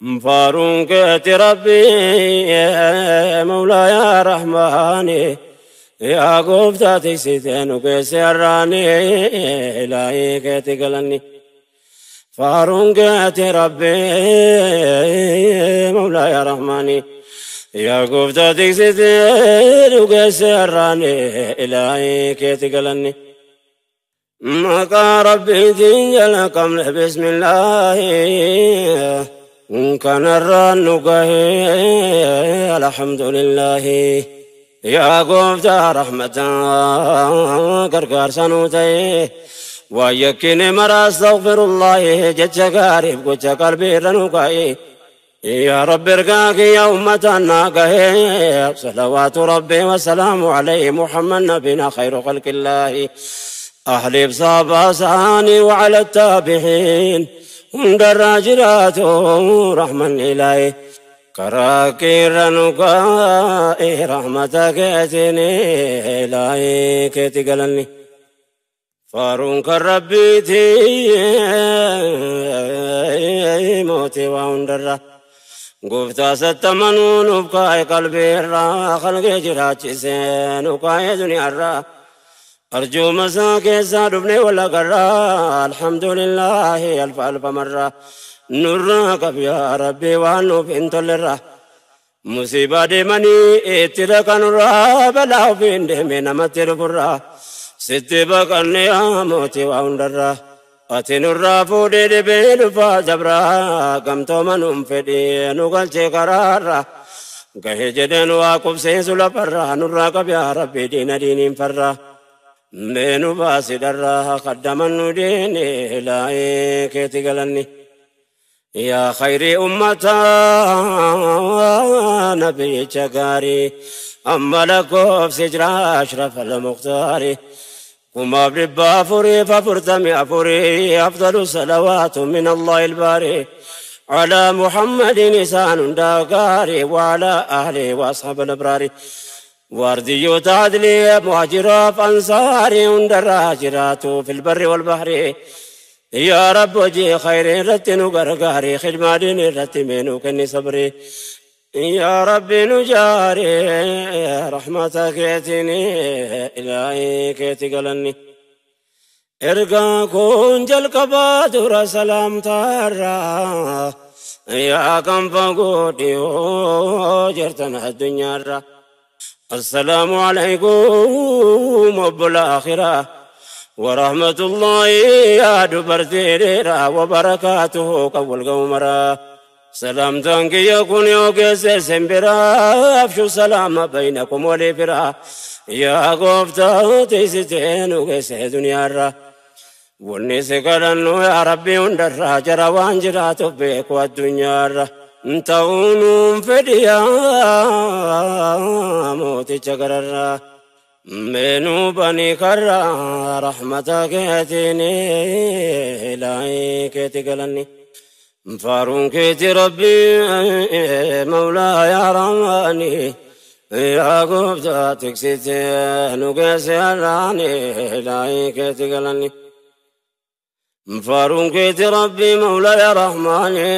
Faaruun keeti Rabbii Mawlaa yaa Rahmaani yaa gooftaa tiksitee nu geesse har'aani ilaahii keeti galanni. Faaruun keeti Rabbii Mawlaa yaa Rahmaani yaa gooftaa tiksitee nu geesse har'aani ilaahii keeti galanni. Maqaa Rabbiitiin jalqabne bismillaahi. Kanarraan nu gahee alhamdulillahi. Yaa gooftaa rahmataa gargaarsa nuu ta'e waan yakkine mara astaghfirullahi jecha gaariif gocha qalbiirra nu kaa'e. يا رب ارقاك يا أمتنا قهي صلوات ربي وسلام عليه محمد نبينا خير خلق الله أهل بصابة ساني وعلى التابعين هند الراجلات رحمة إلهي كراكي رنقائي رحمتك اتني إلهي كتقلني فارونك ربيتي موتي وهندره gooftaa sattamanuu nuuf kaa'e qalbii irraa khalqee jiraachisee nu kaa'e duniyaarraa arjuuma isaa keessaa dhufne wal agarraa alhamdulillaahi alfa alfa marraa nurraa qab yaa rabbi waan nuuf hin tollerraa musiibaa deemanii itti dhaqanurraa balaa ofiin deeme namatti dhufurraa sitti baqanne yaa mootii waa hundarraa ati nurraa fuudhee dhibee dhufaa jabraa gamtooma nuun fedhii nu galchee karaarraa gahee jedheen waa qubseensu lafarraa nurraa qab yaa rabbi diina diiniin farraa mee nu baasi dharraa qaddaman nu diini ilaahii keeti galanni. Yaa khayrii ummataa nabiyyicha gaarii amma lakkoofsi jira ashraf al-mukhtaari. كما بربا فري ففرتم أفري أفضل الصلوات من الله الباري على محمد نسان داقاري وعلى أهله وأصحاب الأبرار واردي تعدلي مهاجرة أنصاري اندراجرات في البر والبحر يا رب وجي خير رتن غرغاري خدمة دين رتمين كني صبري يا رب نجاري رحمتك اتني إلهي كتقلني إرقا كون جلق بادر سلام تارا يا كم فقودي جرتنا الدنيا السلام عليكم وبالآخرة ورحمة الله يا دبرتي وبركاته قول قومرا سلام تنكي يكون يوكس سمبرا أفشو سلام بينكم ولفرا يا قفتا تيستين وكس دنيا را ونس كرنو يا ربي وندرا جرا وانجرا تبيك والدنيا را انتونم فديا موتي چكرر منو بني كرا رحمتك اتني إلهي كتقلني فارون كيتي ربي مولاي يا رماني يا قبضة تكسيتي نقاسي الراني إلهي كتقلني فارون كيتي ربي مولاي يا رحماني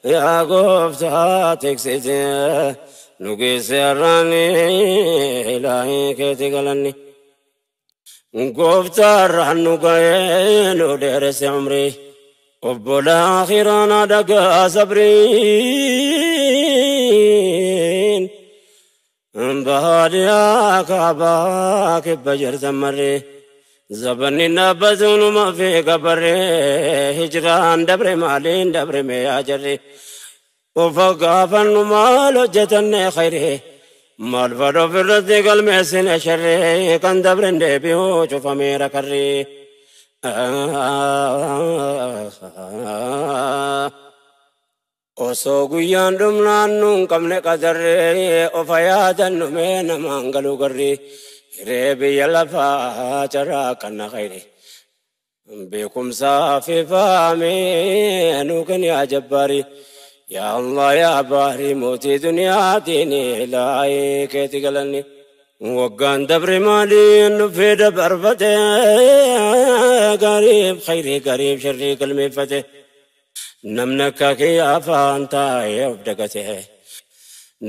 يا قبضة تكسيتي نقاسي الراني إلهي كتقلني قبضة الرحن قينو درس عمري وبالآخرة دقا صبرين بهاديا كعباك بجر زمري زبني نبزون ما في قبري هجران دبر مالين دبر ميا جري وفقافا مال جتن خيري مال فرو في الرزق المحسن شري كان دبر دبيو شوف ميرا كري Osoo guyyaan dhumnaan nuun qabne qadarree ofa yaadannu mee namaan galuu garri hiree biyya lafaa carraa kana khayri beekumsaa fi faamee nuu kenni yaa jabbaari yaa Allah yaa baari mootii duniyaatiin ilaahii keeti galanni. Waggaan dabre maaliin dhufee dabarfate gariib khayrii gariib sharrii galmeeffate. Namni akka kiyya afaan taa'ee of dagate.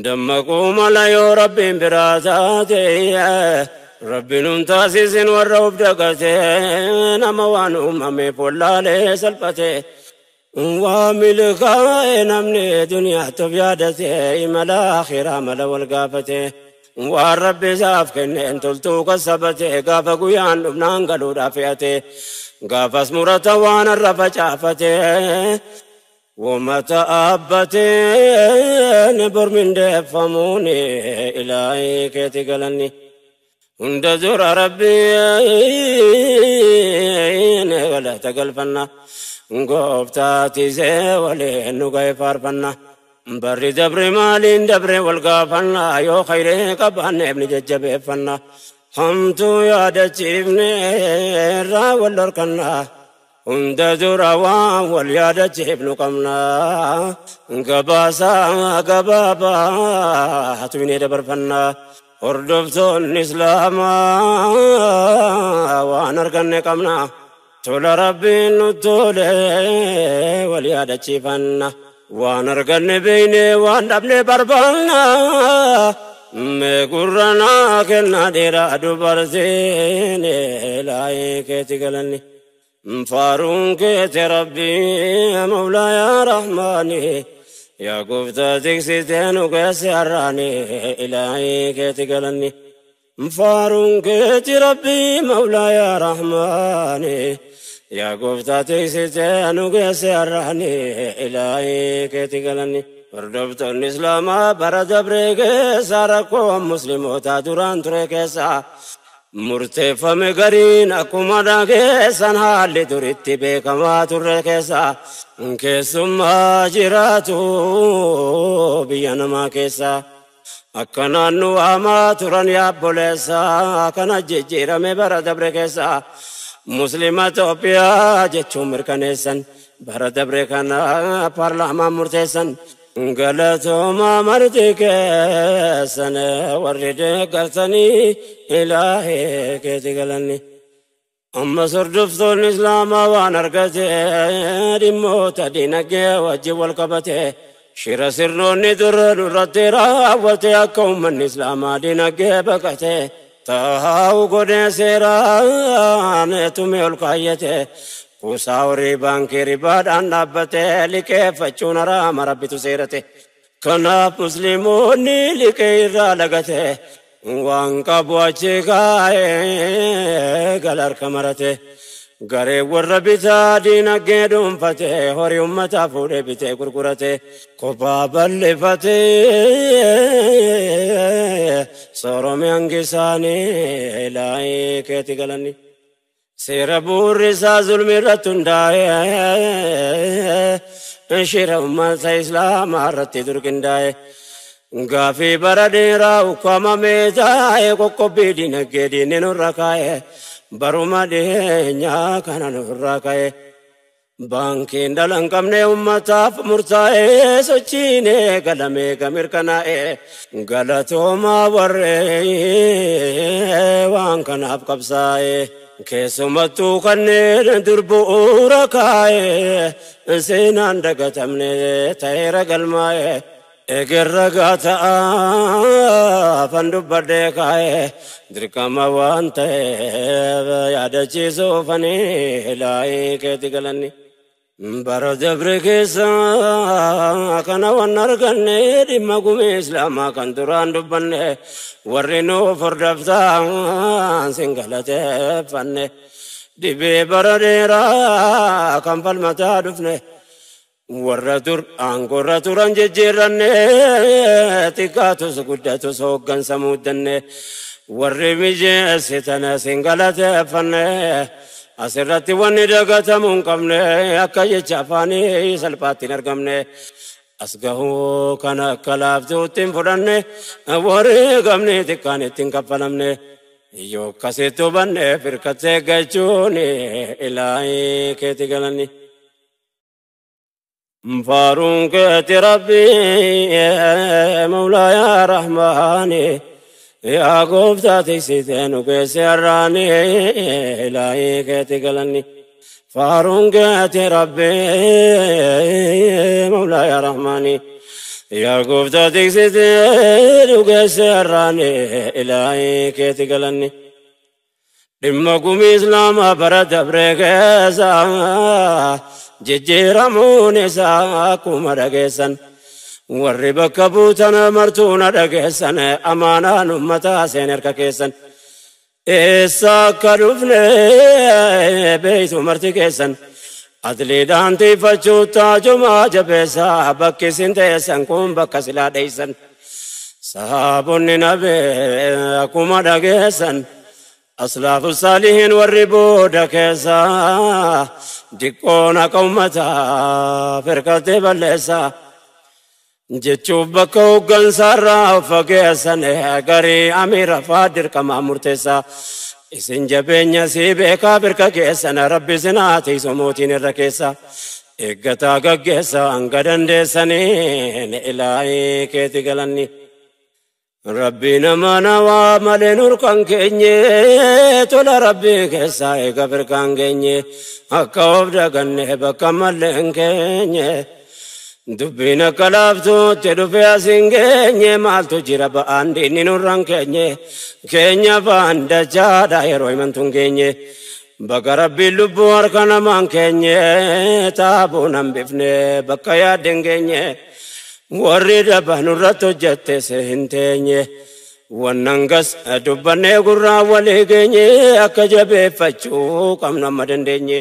Dammaquu mala yoo Rabbiin biraa taate. Rabbiin nun taasisin warra of dagate. Nama waan uumameef wallaalee salphate. Waa milkaa'e namni duniyaatti of yaadate. Imala akhiraa mala wal gaafate. Waan Rabbi isaaf kenneen toltuu kassabate. Gaafa guyyaan dhufnaan galuudhaaf fe'ate. Gaafas murata waan irra facaafate. Uummata dhaabbateen bormindeeffamuun ilaahii keeti galanni. Hunda dura Rabbiin galata galfanna. Gooftaatiisee waliin nu ga'e faarfanna. Barri dabre maaliin dabre wal gaafanna. Yoo khayree qabaanneef ni jajjabeeffanna. Hamtuu yaadachiifne irraa wal dhorkanna. Hunda dura waan wal yaadachiifnu qabna. Gabaasaa gabaabaa tuminee dabarfanna. Hordoftoonni Islaamaa waan arganne qabna. Tola Rabbiin nu tole wal yaadachiifanna. Waan arganne beekne waan dhabne barbaanna. Mee gurra naa kenna dhiiraa dubartiin ilaahii keeti galanni. Faaruun keeti Rabbii Mawlaa yaa Rahmaani. Yaa gooftaa tiksitee nu keessa har'aani ilaahii keeti galanni. Faaruun keeti Rabbii Mawlaa yaa Rahmaani. Yaa gooftaa tiksitee nu keessa har'aani ilaahii keeti galanni. Hordoftoonni Islaamaa bara dabree keessa rakkoo muslimootaa duraan ture keessa murteeffame gariin akkuma dhageessan haalli duritti beekamaa turre keessa keessummaa jiraatu biyya namaa keessa akka naannoo hamaa turan yaabboleessa kana jijjiirame bara dabre keessa Muslima Itoophiyaa jechuun mirkaneessan bara dabre kana paarlaamaan murteessan. Galatooma marti keessan warri deeggartanii ilaahee keeti galanni. Ammas hordoftoonni Islaamaa waan argate dhimmoota dinagdee wajjin wal qabate shira sirnoonni dura nurratti raawwate akka uummanni Islaamaa dinagdee baqate taa'u godhee seeraan tumee ol kaayyate. Kuusaa horii baankii ribaadhaan dhaabbate liqeeffachuun haraama Rabbitu seerate. Kanaaf musliimoonni liqee irraa lagate waan qabu achi kaa'ee gala harka marate. Garee warra bitaa diinagdee dhuunfate horii uummataa fuudhee bitee gurgurate. Kophaa bal'ifate soorome hangisaanii ilaahii keeti galanni. Seera bu'uurri isaa zulmi irratti hundaa'e shira uummata Islaamaa irratti durqindaa'e. Gaafii bara dheeraa ukkaamamee taa'e qoqqobbii dinagdee diinni nurra kaa'e baruma dhiyeenyaa kana nurra kaa'e. Baankiin dhala hin qabne uummataaf murtaa'e sochiinee galamee gamirkanaa'e galatoomaa warree waan kanaaf qabsaa'e. Keessumattuu kanneen dur bu'uura kaa'e seenaan dagatamne ta'eera galmaa'e. Egerra gaata'aa fan dubbadhee kaa'e dirqama waan ta'eef yaadachiisuufanii ilaahii keeti galanni. Bara dabre keessa kana waan arganne dhimma gumii Islaamaa kan duraan dubbanne warri nuuf hordoftaan sin galateeffanne dhibee bara dheeraa kan falmataa dhufne warra dur aangoorra turan jijjiirranne xiqqaatus guddatus hooggansa muuddanne warri mijeessitan sin galateeffanne. Asirratti wanni dagatamuu hin qabne akka jecha afaanii salphaatti hin argamne. As gahuu kana akka laaftuutti hin fudhanne wareegamni xiqqaan itti hin kaffalamne. Yoo akkasitti hubanne firkattee eeggachuun ilaahii keeti galanni. Faaruun keeti Rabbii Mawlaa yaa Rahmaani. Yaa gooftaa tiksitee nu keessa har'aani ilaahii keeti galanni. Faaruun keeti Rabbi Mawlaaya Rahmaani. Yaa gooftaa tiksitee dhugeesse har'aani ilaahii keeti galanni. Dhimma gumii Islaamaa bara dabree keessa jijjiiramuun isaa akkuma dhageessan. Warri bakka buutan martuu na dhageessan amaanaan uummataa seen harka keessan. Eessa akka dhufne beeytu marti keessan. Atliidhaan tiifachuu taajumaa jabeessaa bakki isin teessan kun bakka silaa dheeysan. Sahaabonni nabee akkuma dhageessan. Aslaafu saalihiin warri booda keessa diqqoon akka uummataa firqattee balleessaa. Jechuuf bakka hooggansaarraa of fageessan garii amiira faa dirqamaa murteessaa. Isin jabeenya sii beekaa birka keessan Rabbi sinaa tiisu mootiin irra keessa. Eeggataa gaggeessa hanga dandeessaniin ilaahii keeti galanni. Rabbi nama nawaa malee nurkan keenye tola Rabbi keessaa eega birkaan keenye akka of daganne bakka mallee hin keenye. Dubbiin akka laaftuutti dhufee as hin geenye maaltu jira ba'aan diinni nurraan keenye keenya faan dachaadha yeroo himantu hin geenye. Bakka Rabbiin lubbuu harka namaan keenye taabuun hambifne bakka yaadde hin geenye. Warri daba nurratti hojjettes hin teenye. Wannan gas dubbannee gurraa walii geenye akka jabeeffachuu qabnu amma dandeenye.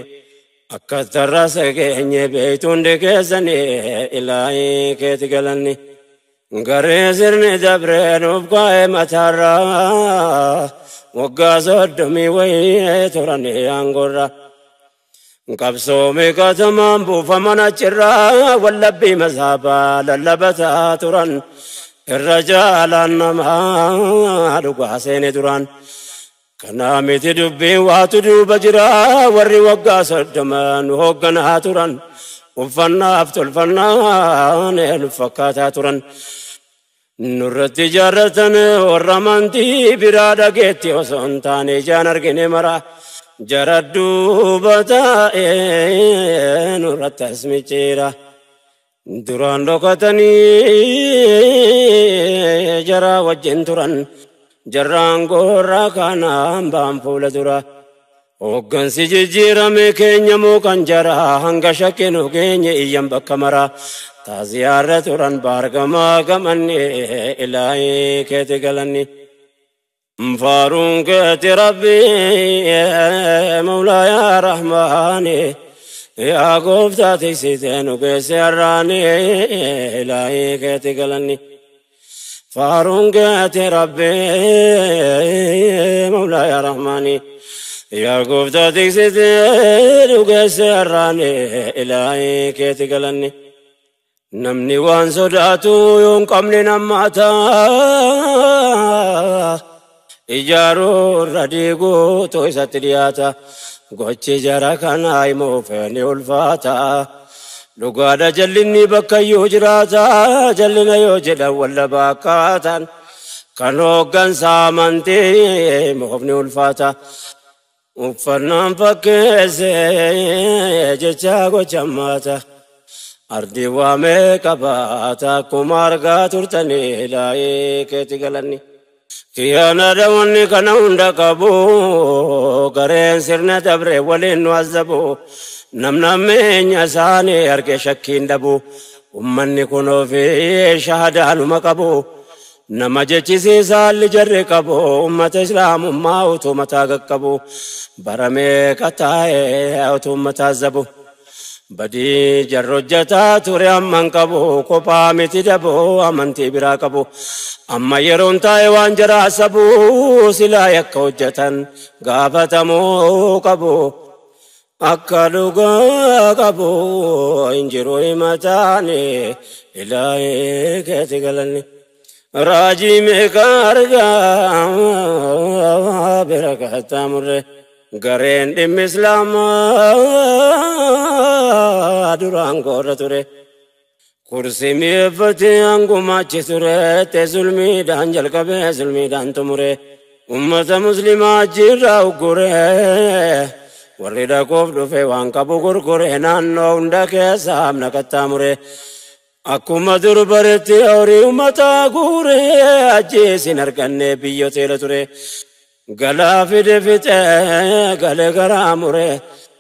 Akka tarraasa geenye beektu hundi keessanii ilaahii keeti galanni. Garee sirni dabree nuuf kaa'e mataarraa waggaa 30 wayii turanii aangoorra. Qabsoomii katamaan buufaman achirraa wallabbii mazaabaa lallabataa turan. Irra jaalaan namaa dhugaa seene duraan. Kanaa miti dubbiin waatu duuba jira warri waggaa 30 nu hoogganaa turan. Uffannaaf tolfannaan nu fakkaataa turan. Nurratti ijaarratan warra amantii biraa dhageetti osoo hin taane ijaan argine mara. Jara duuba taa'ee nurratti as micciira. Duraan dhokatanii jara wajjin turan. Jarraan gorraa kanaan ba'an fuula dura. Hooggansi jijjiirame keenya moo kan jara hanga shakkinu keenya iyyan bakka mara. Taaziyaarra turan baargamaa gamanni ilaahii keeti galanni. Faaruun keeti Rabbi Mawlaaya Rahmaani. Yaa gooftaa tiksitee nu geesse har'aani ilaahii keeti galanni. Faaruun keeti Rabbi Mawlaaya Rahmaani. Yaa gooftaa tiksitee nu geesse har'aani ilaahii keeti galanni. Namni waan sodaatu yoo hin qabne nammaata. Ijaaruu irra diiguutu isatti dhiyaata. Gochi jara kanaa himuuf ni ulfaata. Dhugaadha jallinni bakka iyyuu jiraata. Jallina yoo jedhan wallabaa akkaataan. Kan hooggansa amantii himuuf ni ulfaata. Uffannaan fakkeessee jecha gocha ammaata. Ardi waamee qabaata akkuma argaa turtanii ilaahii keeti galanni. Kiyyaana dawanni kana hunda qabu gareen sirna dabre waliin nu azzabu. Namnammeenya isaanii arge shakkiin dhabu. Ummanni kun ofii shahadaanuma qabu. Nama jechisiisaa jarri qabu ummata islaamummaa utuu mataa qaqqabu. Bara meeqa taa'ee utuu mataa azzabu. Badii jarri hojjetaa ture amman qabu kophaa miti daboo amantii biraa qabu. Amma yeroon taa'e waan jaraa sabu silaa yakka hojjetan gaafatamuu qabu. Akka dhugaa qabu hin jiru himataani ilaahii keeti galanni. Raajii meeqa argaa bira kattaa gareen dhimmi islaamaa duraan goorra ture. Kursii mi'eeffatee hangumaachi ture zulmiidhaan jalqabee zulmiidhaan xumure. Ummata muslimaa ajjiirraa uggure. Warri dhaquuf dhufe waan qabu gurgure naannoo hunda keessa amna qaxxaamure. Akkuma dur baretti horii uummataa guure ajjeesin arganne biyyoteela ture. Galaa fide fixee galee garaa mure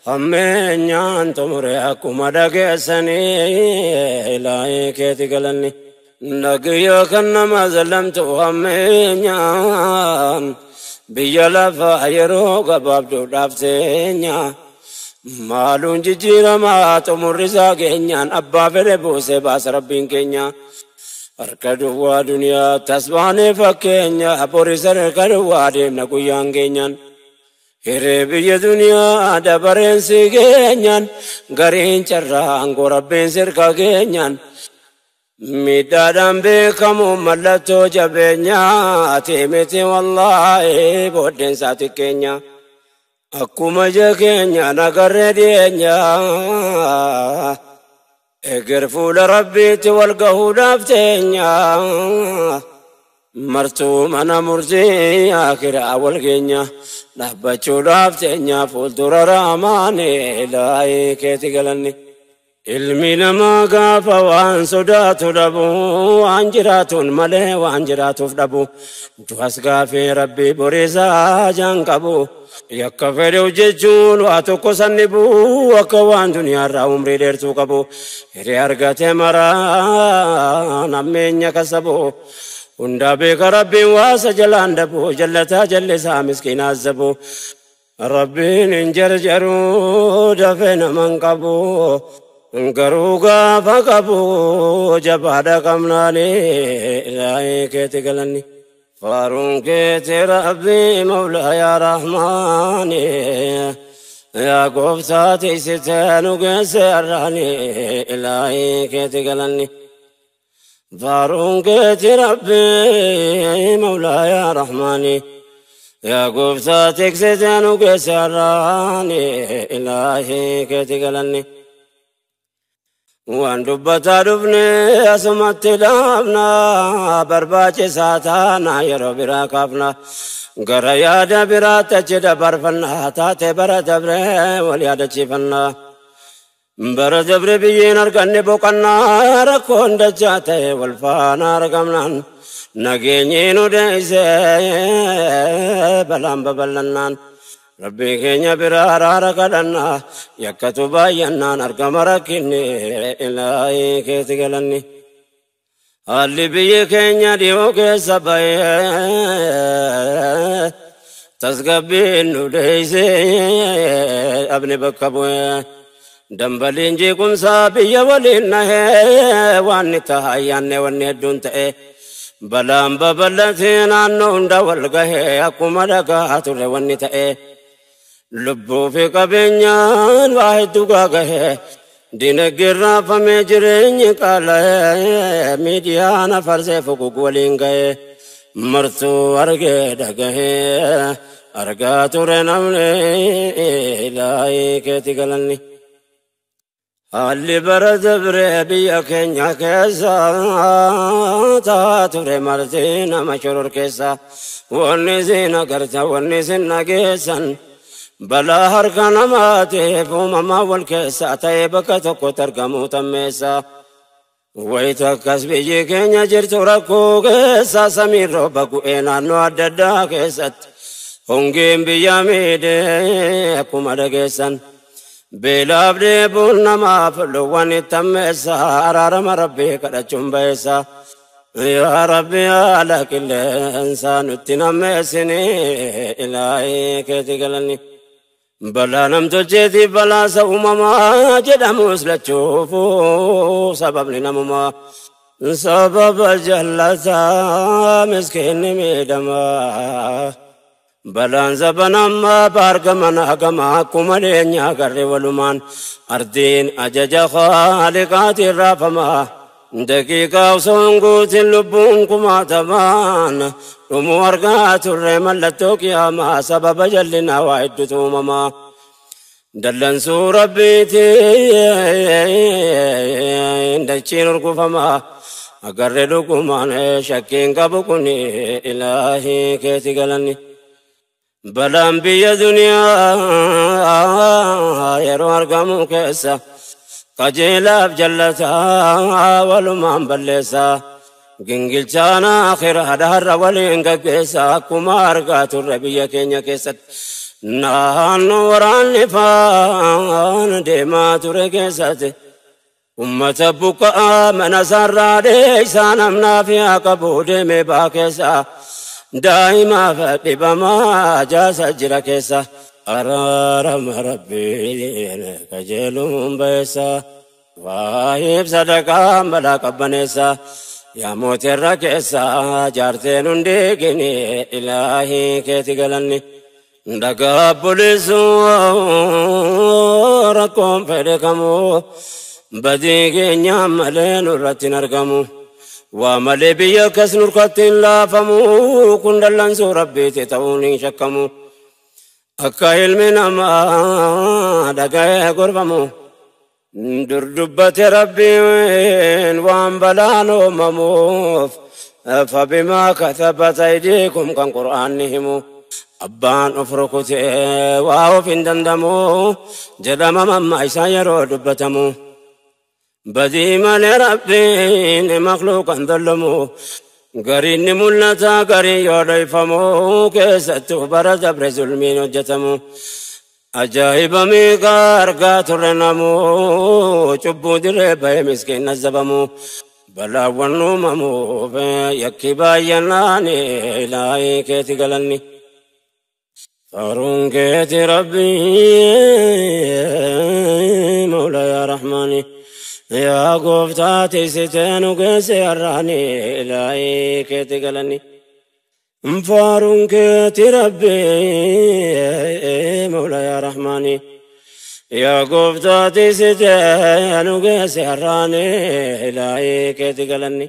hammeenyaan xumure akkuma dhageessanii ilaahii keeti galanni. Nagiyya kan nama zalamtu hammeenyaan biyya lafaa yeroo gabaabduudhaaf teenya. Maaluun jijjiiramaa xumurri isaa keenyaan abbaa fedhe buusee baasa rabbiin keenya. Harka duwwaa duniyaa tasbaanee fakkeenya boris harka duwwaa deemna guyyaan keenyaan. Hiree biyya duniyaa dabareen si keenyaan gariin carraa aangoo rabbiin sirka keenyaan. Miidhaadhaan beekamu mallattoo jabeenyaati miti wallaahi booddeen isaa xiqqeenya. Akkuma ija keenya nagarree dhiyeenya. Eger fuula rabbiitti wal gahuudhaaf teenya. Martuu mana murtii akiraa wal geenya. Dhaabbachuudhaaf teenya fuuldura raamaani ilaahii keeti galanni. Ilmi namaa gaafa waan sodaatu dhabu waan jiraatuun malee waan jiraatuuf dhabu. Du'as gaafii rabbii boriisaa jaan qabu. Yakka fedhe hojjechuun waa tokko sanni bu'u akka waan duniyaarraa umrii dheertuu qabu. Hiree argate maraa nammeenya kasabu. Hundaa beeka rabbiin waasa jalaan dhabu jallataa jallisaa miskiinaa zabu. Rabbiin hin jarjaruu dafee naman qabu. Garuu gaafa qabu jabaadha qabnaani ilaahii keeti galanni. Faaruun keeti rabbii mawlaa yaa rahmaani. Yaa gooftaa tiksitee nu geesse har'aani ilaahii keeti galanni. Faaruun keeti rabbii mawlaa yaa rahmaani. Yaa gooftaa tiksitee nu geesse har'aani ilaahii keeti galanni. Waan dubbataa dhufne asumatti dhaabna barbaachisaa taana yeroo biraa kaafna. Gara yaada biraatti achi dabarfanna taate bara dabree wal yaadachiifanna. Bara dabre biyyeen arganne boqannaa rakkoon dachaa ta'e wal faana argamnaan nageenyi nu deessee balaan babal'annaan. Rabbii keenya biraa araara kadhannaa yakkatu baay'annaan argama rakkinni ilaahii keeti galanni. Haalli biyyi keenya dhiyoo keessa ba'ee tasgabbiin nu deessee abni bakka bu'ee. Dambaliin jeequmsaa biyya waliin nahee waan ni ta'a yaanne wanni hedduun ta'e. Balaan babal'atee naannoo hunda wal gahee akkuma dhagaa turre wanni ta'e. Lubbuu fi qabeenyaan waa hedduu gaagahee dinagdeen raafamee jireenyi qaala'ee miidiyaan afarsee fuguug waliin gahee martuu argee dhagahee argaa ture namni ilaahii keeti galanni. Haalli bara dabree biyya keenya keessa taa ture marti nama shoror keessa wanni isin agarta wanni isin dhageessan. Balaa harka namaatiif uumamaa wal keessa ta'ee bakka tokkotti argamu tammeessa. Wayita akkas biyyi keenya jirtu rakkoo keessa samiin rooba gu'ee naannoo adda addaa keessatti hongeen biyya miidhee akkuma dhageessan. Beelaaf dheebuun namaaf loowwan itti ammeessa araarama rabbii kadhachuun ba'eessa. Yaa Rabbi haala qilleensaa nutti nammeessini ilaahii keeti galanni. Balaa namtolcheetiif balaasa uumamaa jedhamus lachuufuu sababni namumaa. Sababa jallataa miskiinni miidhamaa. Balaan zabanammaa baargaman hagama akkuma leenyaa garri walumaan ardiin ajaja khaaliqaatiin raafamaa. Daqiiqaa osoo hin guutin lubbuun kumaatamaan dhumuu argaa turre mallattoo qiyaamaa sababa jallinaa waa hedduutu uumamaa. Dallansuu rabbiitiin dachiin urgufamaa. Agarre dhugumaan shakkiin qabu kun ilaahii keeti galanni. Balaan biyya duniyaa yeroo argamu keessa qajeelaaf jallataa walumaan balleessa. Gingilchaan akhiraa har'a waliin gaggeessa akkuma argaa turre biyya keenya keessatti. Naannoo waraanni faana deemaa ture keessatti ummata buqqa'aa mana isaarraa dheeysaa namnaaf yaa qabu deemee baa keessa daa'imaaf dhibamaa jaasa jira keessa. Araarama Rabbiin qajeeluun ba'eessa waa'eef sadaqaan balaa qabbaneessa. Yaa mootirra keessa jaarteen hundi gini ilaahii keeti galanni. Dhagaa bulisuu rakkoon fedhe kamuu badii keenyaa malee nurratti hin argamu. Waa malee biyya akkas nurkatti hin laafamu kun dallansuu Rabbiiti ta'uun hin shakkamu. Akka ilmi namaa dhaga'ee gorfamu. Dur dubbate Rabbiin waan balaan uumamuuf fabimaa katabat aydiikum kan Qur'aanni himu. Abbaan of rukutee waa of hin dandamu jedhama mamma isaa yeroo dubbatamu. Badii malee Rabbiin makluuqan dholamu gariin ni mul'ata gariin yoo dhoyfamu keessattuu bara dabre zulmiin hojjetamu. Ajaa'iba meeqa argaa turre namuu cubbuu dirree bahee miskiin nazzabamu. Balaawwan uumamuuf yakki baay'inaan ilaahii keeti galanni. Faaruun keeti Rabbii Mawla yaa Rahmaani. Yaa gooftaa tiisitee nu geesse har'aani ilaahii keeti galanni. Faaruun keeti Rabbii Mawla yaa Rahmaani. Yaa gooftaa tiisitee nu geesse har'aani ilaahii keeti galanni.